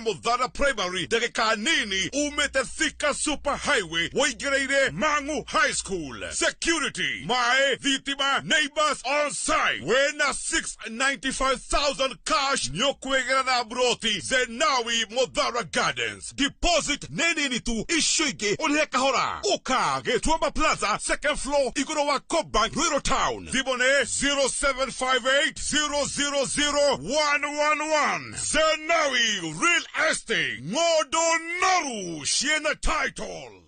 Muthara Primary ndagĩka nini umĩte Thika Super Highway wũingĩrĩire Mang'u High School. Security, maĩ, thitima, neighbors on site. Wĩna 695,000 cash nĩũkwĩgĩra na mburoti Zenawi Muthara Gardens. Deposit nĩ nini tu, icio ingĩ ũrĩhe kahora. Ũka Gĩtuamba Plaza, second floor, igũrũ wa Cobank, Ruiru Town. Thimũ nĩ 0758 000 111. Zenawi Real Estate, ng'ondo noru ciĩna title.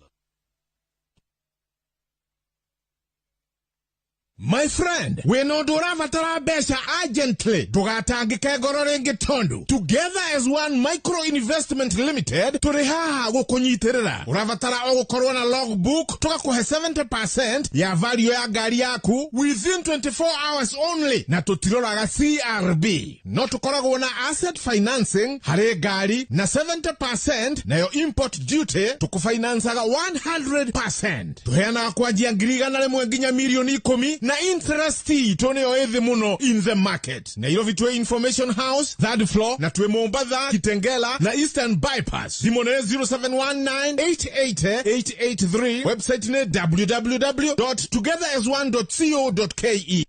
My friend, wĩna ũndũ ũrabatara mbeca urgently, ndũgatangĩke ngoro rĩngĩ tondũ Together as One Micro Investment Limited tũrĩ haha gũkũnyitĩrĩra. Ũrabatara o gũkorwo na logbook, tũgakũhe 70% ya value ya ngari yaku within 24 hours only, na tũtiroraga CRB. No tũkoragwo na asset financing harĩ ngari na 70%, nayo import duty tũkũfinancaga 100%. Tũheanaga kwanjia 100,000 nginya 10,000,000 na interest itũ nĩyo ĩthĩ mũno in the market. Nairobi twĩ Information House third floor, na twĩ Mombatha, Kitengela na Eastern Bypass. Thimũ nĩ 0719 880 883, website nĩ www.togetherasone.co.ke.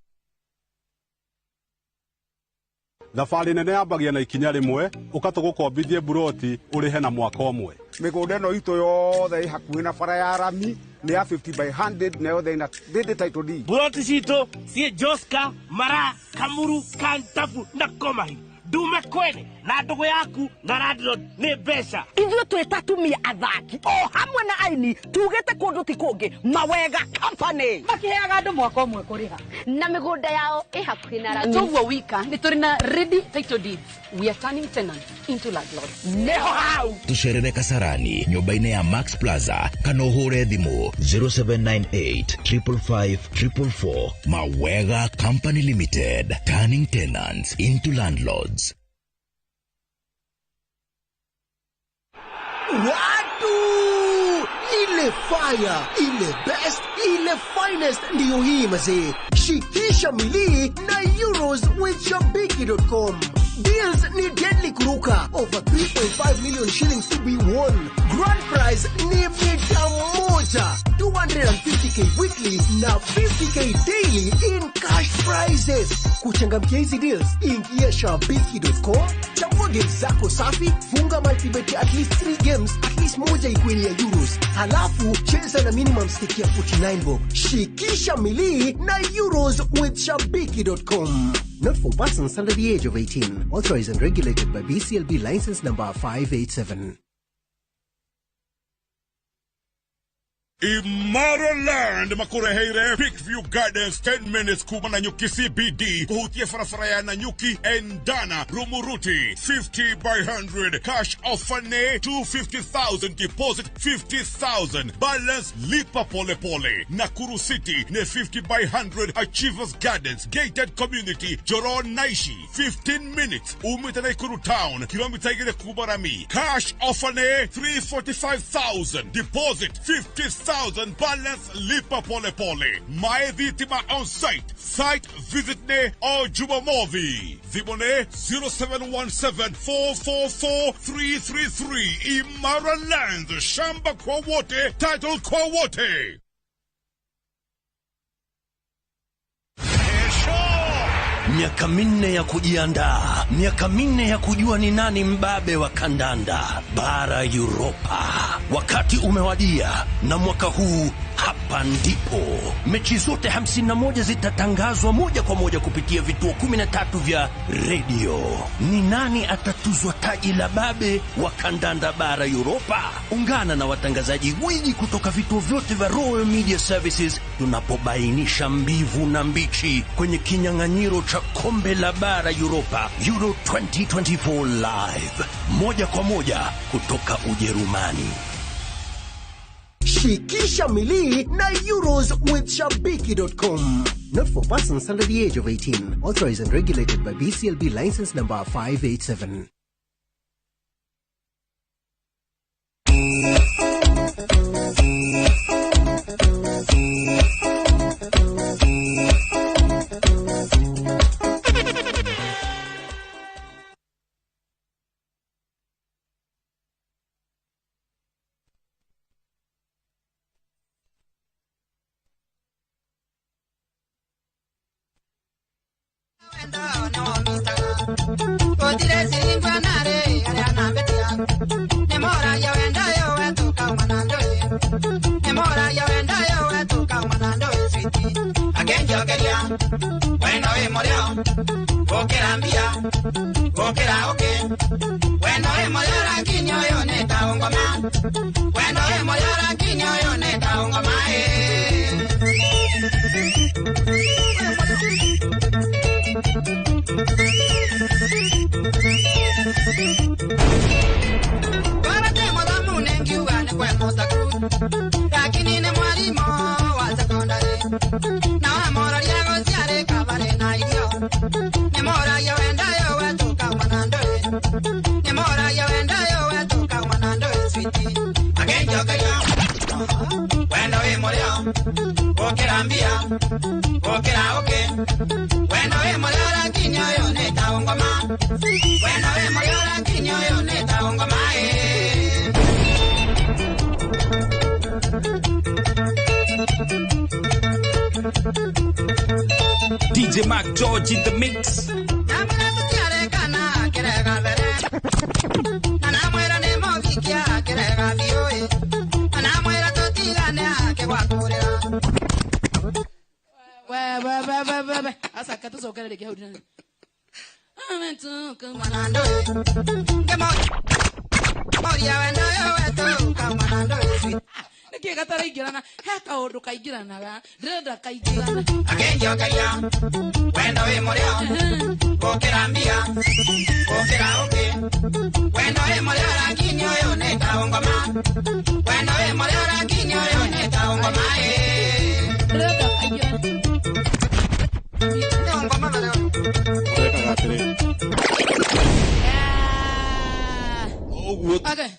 Thabarĩ nene yambagia na ikinya rĩmwe, ũka tũgũkombithie mburoti ũrĩhe na mwaka ũmwe. Mĩgũnda ĩno itũ yothe ĩ hakuhĩ na bara ya rami, nĩ ya 50 by 100, na yothe ĩna ndĩndĩ title deed. Buroti citũ ciĩ Joska, Mara, Kamuru, Kantafu na Komahi. Ndume kwene na ndũgũ yaku na landlord nĩ mbeca. Ithuĩ twĩ ta atumia athaki o hamwe na aini tugĩte kũndũ ti kũngĩ, Mawega Company. Makiheaga andũ mwaka ũmwe kũrĩha. Na mĩgũnda yao ĩ hakuhĩ na rami. Toguo wika nĩ tũrĩ na ready title deeds. We are turning tenants into landlords. Nĩho hau. Tũcerere Kasarani nyũmba-inĩ ya Max Plaza kana ũhũre thimũ 0798 555 444. Mawega Company Limited, turning tenants into landlords. Watu, ile fire, ile best, ile finest ndiyo hii mazee. Shikisha milii na Euros with Shabiki.com. Deals ni deadly kuruka. Over 3.5 million shillings to be won. Grand prize ni 100,000. 250K weekly na 50K daily in cash prizes. Kuchangamkia hizi deals, ingia Shabiki.com, chagua games zako safi, funga multibet at least 3 games, at least moja ikuwe ni ya Euros. Halafu cheza na minimum stake ya 49 bob. Shikisha milii na Euros with Shabiki.com. Not for persons under the age of 18. Authorized and regulated by BCLB license number 587. Imara Land makureheire Peakview Gardens, 10 minutes kuma Nanyuki CBD, kuhutia barabara ya Nanyuki Endana Rumuruti, 50 by 100, cash offer ne 250,000, deposit 50,000, balance lipa pole pole. Nakuru City ne 50 by 100, Achievers Gardens, gated community, Joron Naishi, 15 minutes umite Nakuru Town, kilomita igere kubarami, cash offer ne 345,000, deposit 50,000, balance lipa pole pole. Maethitima on site. Site visit ne o Jumamothi. Thimũ 0717 444 333. Imara Land, shamba kwa wote, title kwa wote. Miaka 4 ya kujiandaa, miaka 4 ya kujua ni nani mbabe wa kandanda bara Europa. Wakati umewadia, na mwaka huu hapa ndipo mechi zote 51 zitatangazwa moja kwa moja kupitia vituo 13 vya redio. Ni nani atatuzwa taji la babe wa kandanda bara Europa? Ungana na watangazaji gwiji kutoka vituo vyote vya Royal Media Services tunapobainisha mbivu na mbichi kwenye kinyang'anyiro cha kombe la bara Europa Euro 2024 live, moja kwa moja kutoka Ujerumani. Shikisha milii na Euros with Shabiki.com. Not for persons under the age of 18. Authorized and regulated by BCLB license number 587. Gũtirĩ ciringwa narĩ arĩa nambĩtia. Nĩ moragia wendayo wetukauma na ndũĩ. Nĩ moragia wendayo wetukauma na ndũĩ switi. Akĩnjokeria wendo wĩ mũrĩo gũkĩra mbia gũkĩra ũkĩ. Wendo wĩ mũrĩo rangi-inĩ ũyũ nĩ ta ũngoma. Wendo wĩ mũrĩo rangi-inĩ ũyũ nĩ ta ũngoma ĩ. Lakini nĩ mwarimũ wa sekondari na wamoraria gũciarĩ kabarĩ na irio. Nĩ moragia wendayo wetukauma na ndũĩ. Nĩ moragia wendayo wetukauma na ndũĩ switi. Akĩnjokeria wendo wĩ mũrĩo gũkĩra mbia gũkĩra ũkĩ. Wendo wĩ mũrĩo rangi-inĩ ũyũ nĩ ta ũngoma. Wendo wĩ mũrĩo rangi-inĩ ũyũ nĩ ta ũngoma ĩ. DJ Mark George in the mix. We asa katucokerere rĩngĩ hau ndina. Nĩkĩ gataraingĩrana he kaũndũ kaingĩranaga ndĩrenda kaingĩrana. Akĩnjokeria wendo wĩ mũrĩo gũkĩra mbia gũkĩra ũkĩ. Wendo wĩ mũrĩo rangi-inĩ ũyũ nĩ ta ũngoma. Wendo wĩ mũrĩo rangi-inĩ ũyũ nĩ ta ũngoma ĩ. Ndĩrenda kaingĩrana. Ũrekaga atĩrĩ. Ũguo. Okay.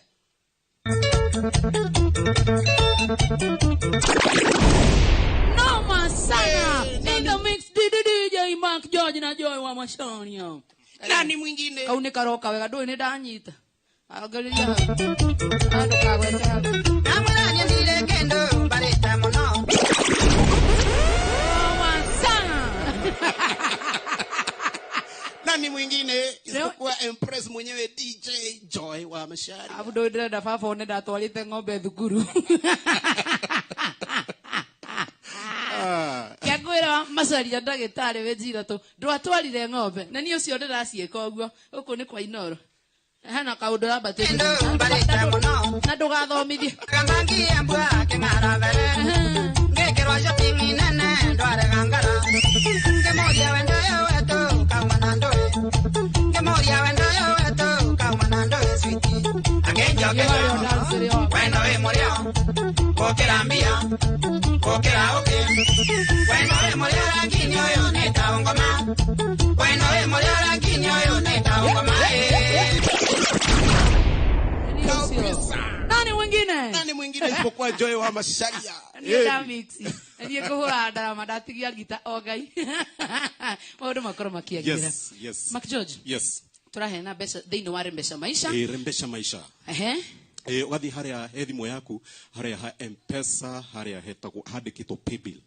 Noma sana. In the mix DJ Mark George na Joy wa Macharia. Nani mwingine? Kau nĩ karoka wega ndũĩ nĩ ndanyita. Angalia hau. Andũ kagwete hau. Namũrania ndire kĩndũ mbarĩte mũno. Noma sana. Nani mwingine isipokuwa Empress mwenyewe DJ Joy wa Macharia. Abu ndũĩ ndĩrenda baba one ndatwarĩte ng'ombe thukuru. Kĩangwĩra Macharia ndagĩtarĩ wĩ Njiratu ndwatwarire ng'ombe na niĩ ũcio ndĩraciĩka ũguo gũkũ nĩ kwa Inooro. Hena kaũndũ rambatĩte na ndũgathomithie. Kamangie mbua kĩng'ara mbere. Ngĩkĩrwo shopping nene ndwarega ngara. Ngĩmũria wendayo wetukauma na ndũĩ. Ngĩmũria wendayo wetukauma na ndũĩ switi. Akĩnjokeria wendo wĩ mũrĩo gũkĩra mbia gũkĩra ũkĩ. Wendo wĩ mũrĩo rangi-inĩ ũyũ nĩ ta ũngoma. Wendo wĩ mũrĩo rangi-inĩ ũyũ nĩ ta ũngoma ĩ. Nani mwingine? Nani mwingine isipokuwa Joy wa Macharia. Niĩ ndamix. Niĩ ngũhũra ndarama ndatigia ngita o Ngai. Maũndũ makorwo makĩagĩra. Yes, yes. Mark George. Yes. Tũraheana mbeca thĩinĩ wa Rembesha Maisha. Rembesha Maisha. Ehe. Ũgathiĩ harĩa he thimũ yaku harĩa ha M-Pesa harĩa hetagwo handĩkĩtwo paybill.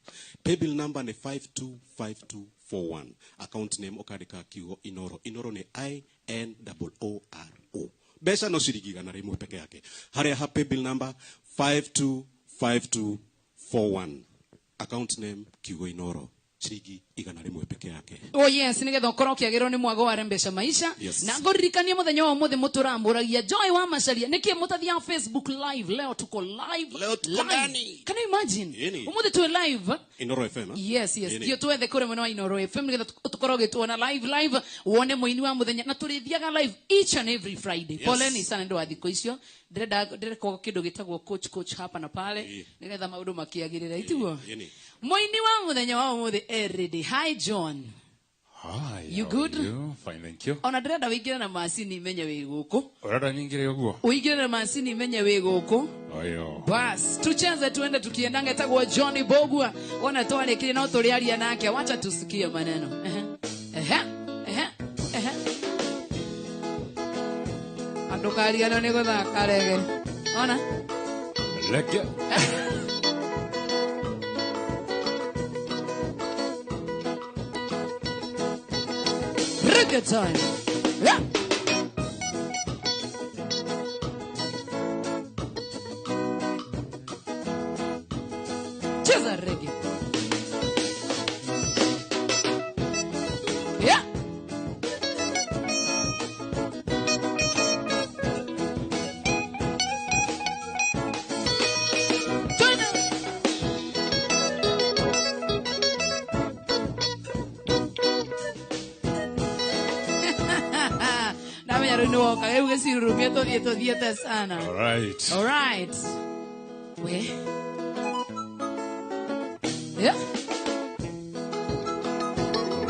Paybill number nĩ 525241. Account name ũkandĩka kiugo Inooro. Inooro nĩ I N O O R O. Mbeca no ciringi 100 peke yake. Harĩa ha paybill number 525241. Account name kiugo Inooro. Ciringi 100 peke yake. Oh yes, nigetha ukorwo ukiagirwo ni mwago wa Rembesha Maisha. Yes. Na nguririkanie muthenya wa umuthi muturamuragia Joy wa Macharia niki mutathia Facebook live leo tuko live. Leo tuko ndani. Can you imagine? Umuthi tu live Inooro FM. Yes, yes. Ndio twethe kure mwena wa Inooro FM nigetha tukorwo gituona live live wone muini wa muthenya na turithiaga live each and every Friday. Yes. Poleni sana ndo wa thikũ icio. Ndĩrenda ndĩreka kindu gitagwo coach coach hapa na pale nigetha maundu makiagirira itiguo. Muini wa muthenya wa umuthi Eridi. Hi John. Hi. You good? You? Fine, thank you. Ona ndĩrenda wĩingĩre na macini menye wĩ gũkũ. Ũrenda nyingĩre ũguo? Ũingĩre na macini menye wĩ gũkũ. Oyo. Bas, tucheze tuende tukiendanga etagwo Johnny Bogwa. Ona twarĩkire no tũrĩaria nake. Wacha tusikie maneno. Ehe. Ehe. Ehe. Ehe. Andũ kariano nĩ gũthaka rege. Ona? Leke. Reggae time. Yeah. Cheza reggae. Yeah. Tuthiete sana. All right. All right. We. Yeah.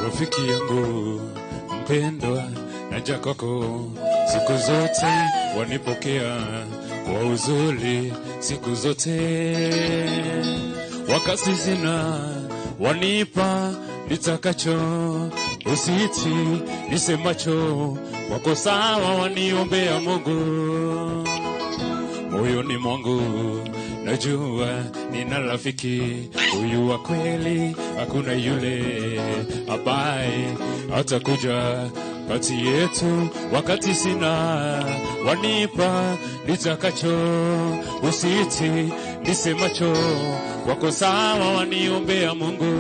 Rafiki yangu mpendwa, naja kwako siku zote, wanipokea kwa uzuri siku zote, wakati sina wanipa nitakacho, usiti nisemacho, wako sawa waniombea Mungu. Moyoni mwangu najua nina rafiki huyu wa kweli, hakuna yule ambaye atakuja kati yetu wakati sina, wanipa nitakacho, usiti nisemacho, wako sawa waniombea Mungu.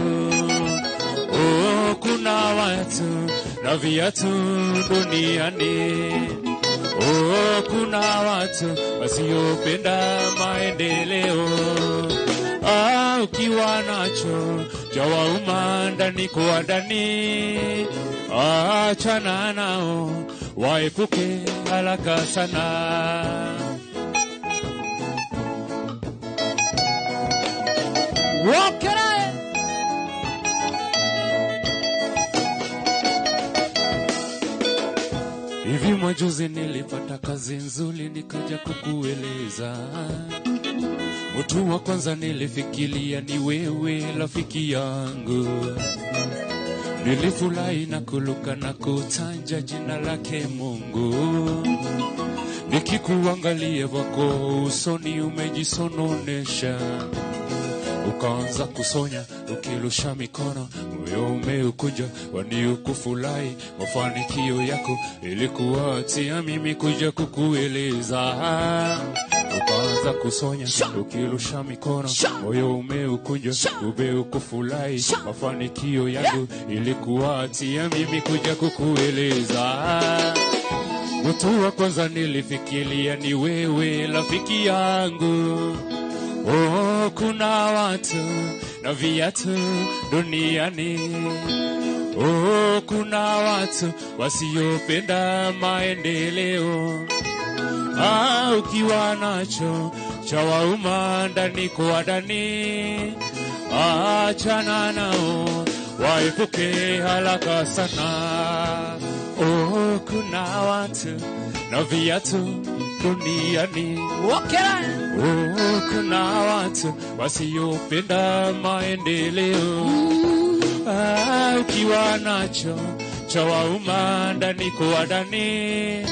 Oh, kuna watu na viatu duniani. Oh, kuna watu wasiopenda maendeleo. Ah, ukiwa nacho jawauma ndani kwa ndani, achana nao waepuke haraka sana. Walk it out. Hivi majuzi nilipata kazi nzuri nikaja kukueleza. Mtu wa kwanza nilifikiria ni wewe rafiki yangu. Nilifurahi na kuluka na kutanja jina lake Mungu. Nikikuangalia wako usoni umejisononesha, ukaanza kusonya ukirusha mikono, moyo umeukunja waniukufurahi mafanikio yako, ilikuwa tia mimi kuja kukueleza. Ukaanza kusonya ukirusha mikono, moyo umeukunja umeukufurahi mafanikio yangu, ilikuwa tia mimi kuja kukueleza. Mtu wa kwanza nilifikiria ni wewe rafiki yangu. Oh, kuna watu na viatu duniani. Oh, kuna watu wasiopenda maendeleo. Ah, ukiwa nacho chawauma ndani kwa ndani, achana nao waepuke haraka sana. Oh, kuna watu na viatu duniani. Oh, kuna watu wasiopenda maendeleo. Ah, ukiwa nacho chawauma ndani kwa ndani,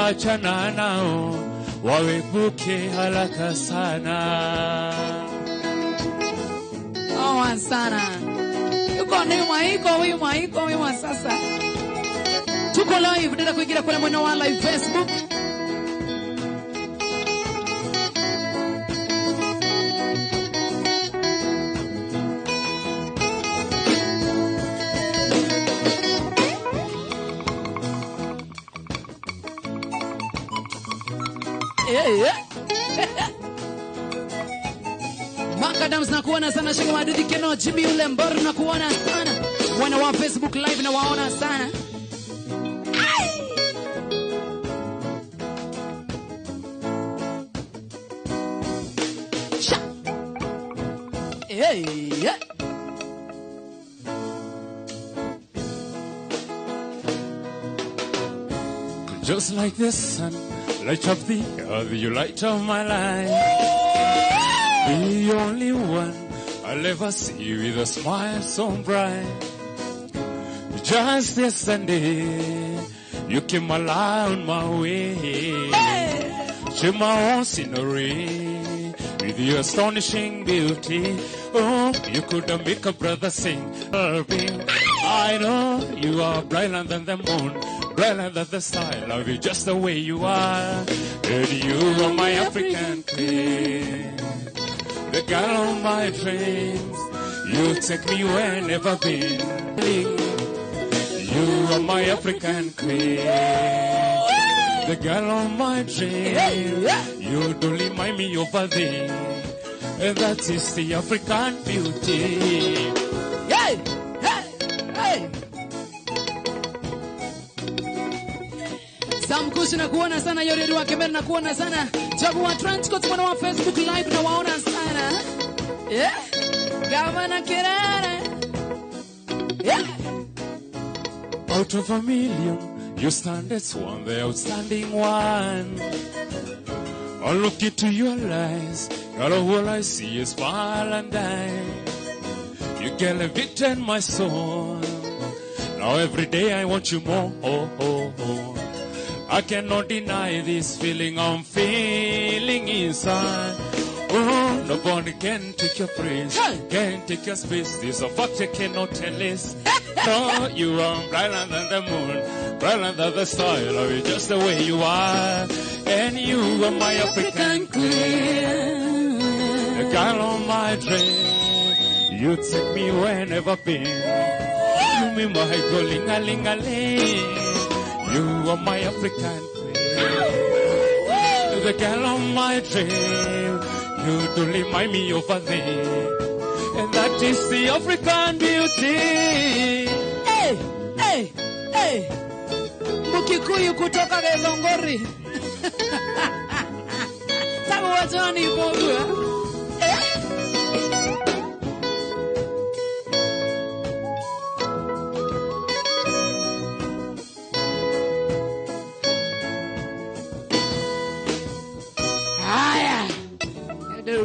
achana nao waepuke haraka sana. Oh, sana. Uko ni mwaiko huyu mwaiko huyu sasa. Tuko live, nenda kuingia kule mwana wa live Facebook. Makadams na kuona sana, Shaka Maduthi Keno, Jimmy ule Mboru na kuona sana. Wana wa Facebook live na waona sana. Sha. Hey, yeah. Just like the sun, light up the earth, you light up my life. The only one I'll ever see with a smile so bright. Just yesterday, you came along my way. To my own scenery, with your astonishing beauty. Oh, you could make a brother sing. I know you are brighter than the moon. Brighter than the star, I love you just the way you are. And you are my African queen, the girl of my dreams. You take me where I've never been. You are my African queen, the girl of my dreams. You don't remind me of a thing, and that is the African beauty. Hey, hey, hey. Samkushi na kuona sana, Yoredi wa Kemer na kuona sana, Jaguar Trenchcoat mwana wa Facebook Live na waona sana. Yeah. Gavana Kerere. Yeah. Out of a million, you stand as one, the outstanding one. I look into your eyes, girl, all I see is Valentine. You can elevate my soul. Now every day I want you more. Oh, oh, oh. I cannot deny this feeling I'm feeling inside. Oh, nobody can take your place, can't take your space. There's a fact you cannot tell us. No, you are brighter than the moon, brighter than the star. I love you just the way you are. And you are my African queen, the girl of my dream. You take me where never been. You mean my golingalingaling. You are my African queen, the girl of my dream. You do remind me of a thing, and that is the African beauty. Hey, hey, hey. Mukikuyu kutoka Githongori. Tabu wajani bogu. Eh? Haya.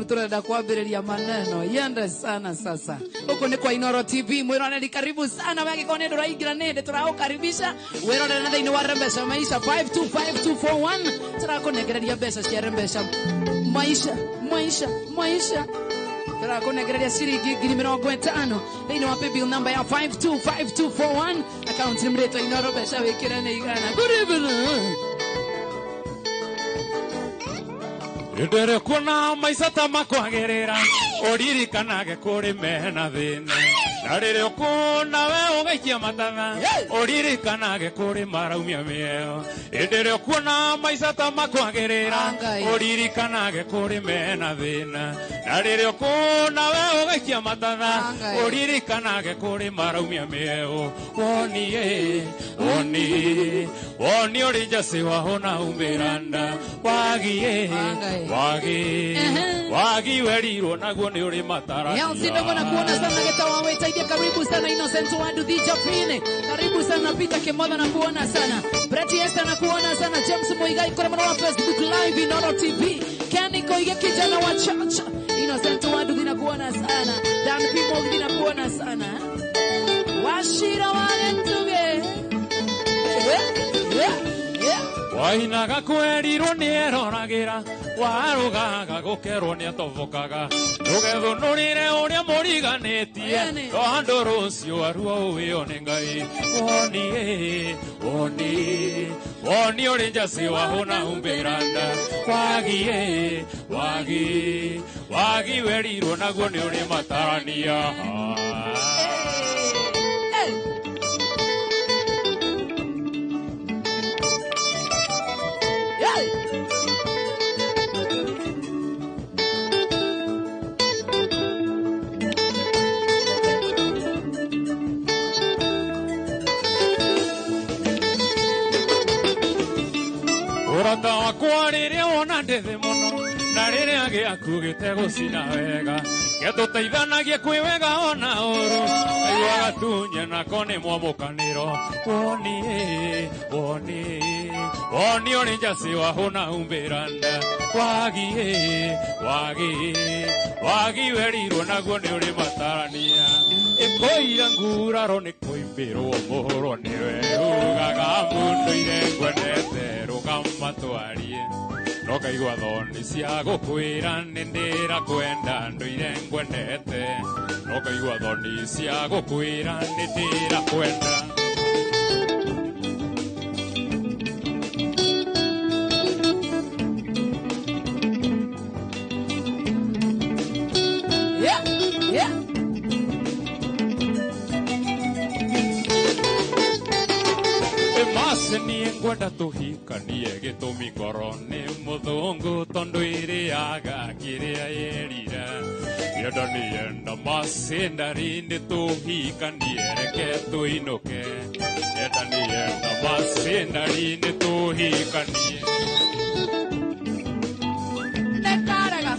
Turenda kuambiriria maneno yende sana sasa. Huko ni kwa Inoro TV mwiroreri, karibu sana wage kwa nendo raingira nende turagukaribisha wirorere na thiini wa Rembesha Maisha 525241 turakunegereria mbeca cia Rembesha Maisha Maisha Maisha turakunegereria ciringi 50,000 thiini wa paybill number ya 525241 account ni mrito Inoro mbeca wikire ni igana. Good evening. Ndere kuona maica ta makwagĩrĩra ũririkanage kũrĩ mena thĩna na rĩrĩa ũkuona we ũgaikia matatha ũririkanage kũrĩ maraumia mĩeo hĩndĩ ĩrĩa ũkuona maica ta makwagĩrĩra ũririkanage kũrĩ mena thĩna na rĩrĩa ũkuona we ũgaikia matatha ũririkanage kũrĩ maraumia mĩeo wonie woni woni ũrĩ njacĩ wahũna umbĩranda wagie wagi wagi werirwo naguo ni uri matara. Elsie Ndogo na kuona sana geta wawetaidia, karibu sana Innocent Wandu DJ Fine, karibu sana Peter Kimotho na kuona sana Brett Esther na kuona sana James Muigai kwa mwana wa Facebook Live Inoro TV, Kenny Koige kijana wa chacha, Innocent Wandu na kuona sana Dan P Mogi na kuona sana Washira wa Ntuge. Wainaga kwerirwo nĩ eroragira warugaga gukerwo nĩ atobokaga ndũgethũnũrĩre ũrĩa mũriganĩtie tondũ rũciũ aruo ũwĩo nĩ Ngai woni woni woni ũrĩ njacĩ wahũna umbĩranda wagi wagi wagi werirwo naguo nĩ ũrĩ matarania. Ũrata wakwa rĩrĩa wona ndĩthĩ mũno na rĩrĩa gĩaku gĩtegũcina wega gĩtũteithanagie kwĩ wega ona ũru aiguaga tunye nako nĩ mwamũkanĩro woni woni woni ũrĩ njacĩ wahũna umbĩranda wagi wagi wagi werirwo naguo nĩ ũrĩ matarania ĩkũira nguraro nĩ kũimbĩrwo mũhũro nĩwe ugaga mũndũ ire ngwendete rũgamatwarie no kaigua thoni cia gũkwĩra nĩ ndĩrakwenda ndũire ngwendete no kaigua thoni cia gũkwĩra nĩ ndĩrakwenda. Tũhikanie gĩtũmi ngoro nĩ mũthũngũ tondũ ĩrĩaga kĩrĩa yerira. Yenda nĩenda macindari nĩ tũhikanie reke tũinũke. Yenda nĩenda macindari nĩ tũhikanie. Nekarega.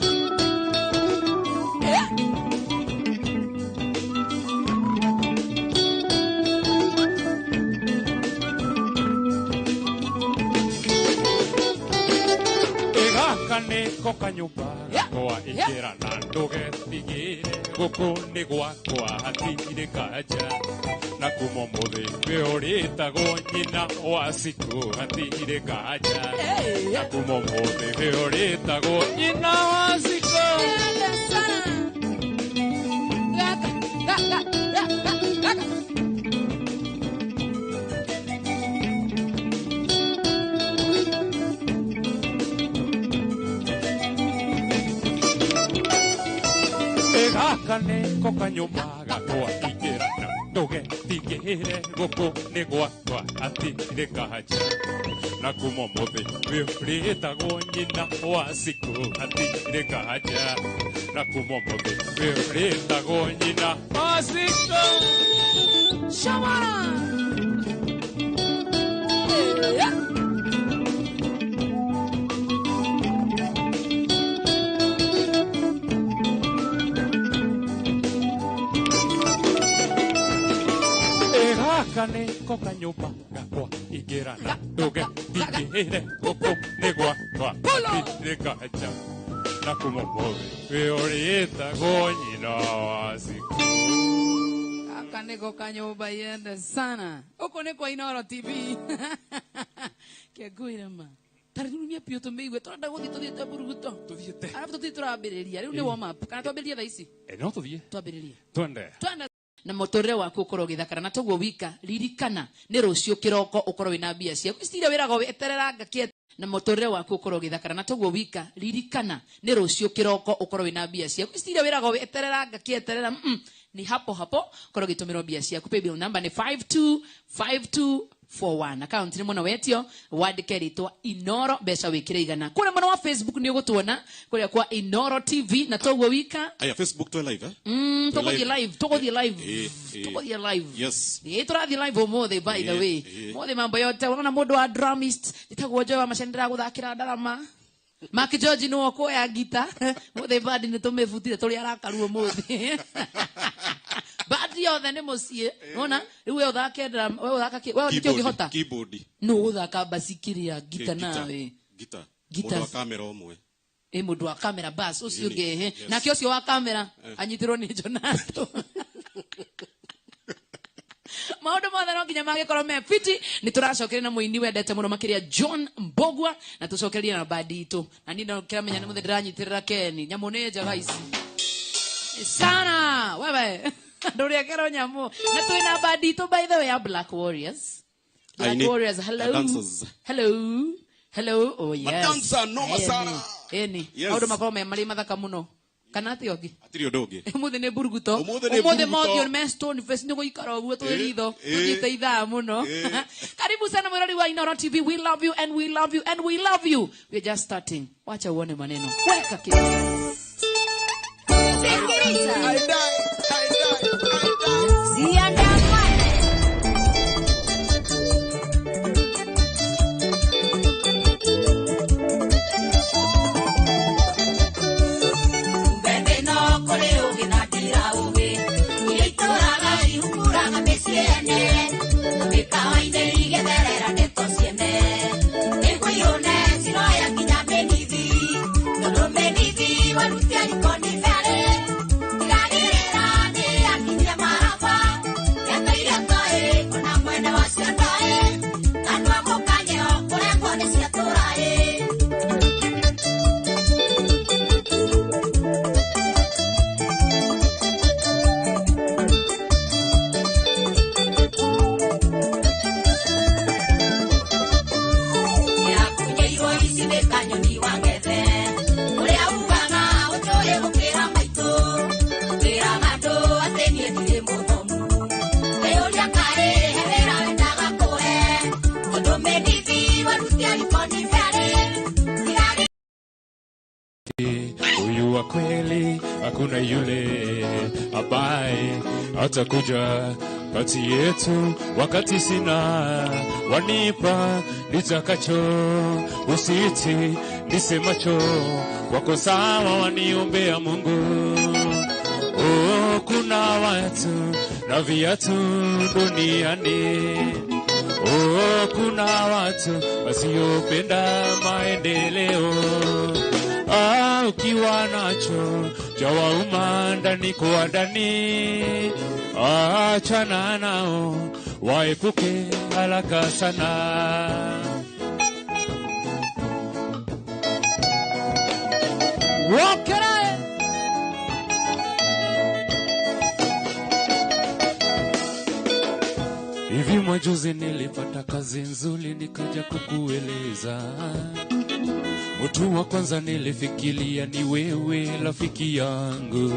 Gaka nĩko kanyũmba gakwa ingĩra na ndũgetigĩre gũkũ nĩ gwakwa hatirĩ kanja na kuma ũmũthĩ we ũrĩtagwo nyina wa Cikũ hatirĩ kanja na kuma ũmũthĩ we ũrĩtagwo nyina wa Cikũ. Gaka, gaka, gaka, gaka. Gaka nĩko kanyũmba gakwa ingĩra na ndũgetigĩre gũkũ nĩ gwakwa hatirĩ kanja na kuma ũmũthĩ we ũrĩtagwo nyina wa Cikũ hatirĩ kanja na kuma ũmũthĩ we ũrĩtagwo nyina wa Cikũ. Shawara. Yeah. Gaka nĩko kanyũmba gakwa ingĩra na ndũgetigĩre gũkũ nĩ gwakwa hatirĩ kanja na kuma ũmũthĩ we ũrĩtagwo nyina wa Cikũ. Gaka nĩko kanyũmba yende sana. Ũkũ nĩ kwa Inooro TV. Kĩngũire ma. Tarĩrumia biũ tũmĩigue tũrenda gũthiĩ tũthiĩte mburuguto. Tũthiĩte. Arabu tũthiĩ tũrambĩrĩria. Rĩu nĩ warm up. Kana twambĩrĩrie thaa ici? No tũthiĩ. Twambĩrĩrie. Twende. Twende. Na mũtũrĩre waku ũkorwo ũgĩthakara na toguo wika ririkana nĩ rũciũ kĩroko ũkorwo wĩna mbia ciaku ici iria wĩragwo weterera ngakie na mũtũrĩre waku ũkorwo ũgĩthakara na toguo wika ririkana nĩ rũciũ kĩroko ũkorwo wĩna mbia ciaku ici iria wĩragwo weterera ngakieterera ni hapo hapo ũkorwo ũgĩtũmĩrwo mbia ciaku. Paybill number nĩ 525241. Account nĩ mũno wetio wandĩke rĩtwa Inooro mbeca wĩkĩre igana. Kũrĩa mwena wa Facebook nĩ ũgũtuona kũrĩa kwa Inooro TV na toguo wika. Aya Facebook twĩ live eh? Tũgũthiĩ live, tũgũthiĩ live. Tũgũthiĩ live. Yes. Tũrathiĩ live ũmũthĩ by the way. Ũmũthĩ mambo yote ũrona mũndũ wa drummist njĩtagwo Joy wa Macha ndĩragũthakĩra ndarama. Mark George nĩwe ũkuoya ngita. Mũthĩ bandi nĩ tũmĩbutire tũrĩ arakaru ũmũthĩ. Bandi yothe nĩ mũciĩ. Nĩwona? Rĩu we ũthake drum, we ũthaka kĩ? We nĩkĩ ũngĩhota? Keyboard. Nũ ũgũthaka basikiri ya ngita nawe? Ngita. Ngita. Mũndũ wa kamera ũmwe. Mũndũ wa kamera bas ũcio ũngĩ ehe. Yes. Nake ũcio wa kamera anyitirwo nĩ Jonato. Maũndũ mothe no nginya magĩkorwo me fiti. Nĩ tũracokeria na mũini wendete mũno makĩria John Mbogua na tũcokerie na bandi itũ. Na niĩ no kĩramenya nĩ mũthĩ ndĩranyitĩrĩra Ken. Nyamũ nĩ njega ici. Sana wewe. Ndũrĩekerwo nyamũ. Na twĩna bandi itũ by the way ya Black Warriors. Black Warriors, hello. Dancers. Hello. Hello. Oh yes. Madansa no masara. Eni. Yes. Maũndũ makorwo me marĩ mathaka mũno. Kana atĩ ũngĩ? Hatirĩ ũndũ ũngĩ. Ũmũthĩ nĩ mburuguto. Ũmũthĩ Ũmũthĩ mothiũ me stone face nĩ gũikara ũguo twĩ ritho. Tũthiĩte ithaa mũno. Karibu sana mwĩrori wa Inooro TV. We love you and we love you and we love you. We're just starting. Wacha uone maneno. Weka kitu. Sikiliza. I die, I die, I die. Siandamane. Mbembe no kũrĩ ũgĩ na ndira ũgĩ. Iria itũraga ihukuraga mĩciĩ ene. Mĩkawa-inĩ igetherera ndeto ciene. Nĩngũiyũne ciroya nginya mĩnithi. Tondũ mĩnithi warutia riko nĩ bere. Tigagĩrĩra nĩ akinyia maraba. Ndeto iria toĩ ona mwene wacio ndoĩ. Kanua mũkanyeo kũrengwo nĩ ciatũra ĩ. Nĩakunyeirwo ici nĩ kanyoni wa ngethe. Ũrĩa ugaga ũnjũĩ gũkĩra maitũ. Wĩraga andũ atĩ niĩ ndirĩ mũthomu. Wĩyũria kaĩ he wĩra wendaga kũhe. Tondũ mĩndithi warutia kweli hakuna yule ambaye atakuja kati yetu wakati sina wanipa nitakacho, usiti nisemacho, wako sawa waniombea Mungu. Oh, kuna watu na viatu duniani. Oh, kuna watu wasiopenda maendeleo. Ah, ukiwa nacho chawauma ndani kwa ndani, achana nao waepuke haraka sana. Wokera. Hivi majuzi nilipata kazi nzuri nikaja kukueleza. Mtu wa kwanza nilifikiria ni wewe rafiki yangu.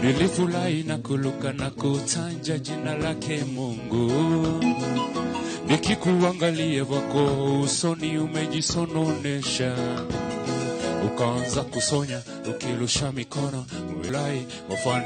Nilifurahi na kuluka na kutanja jina lake Mungu. Nikikuangalia wako usoni umejisononesha, ukaanza kusonya ukirusha mikono, ulai wafani.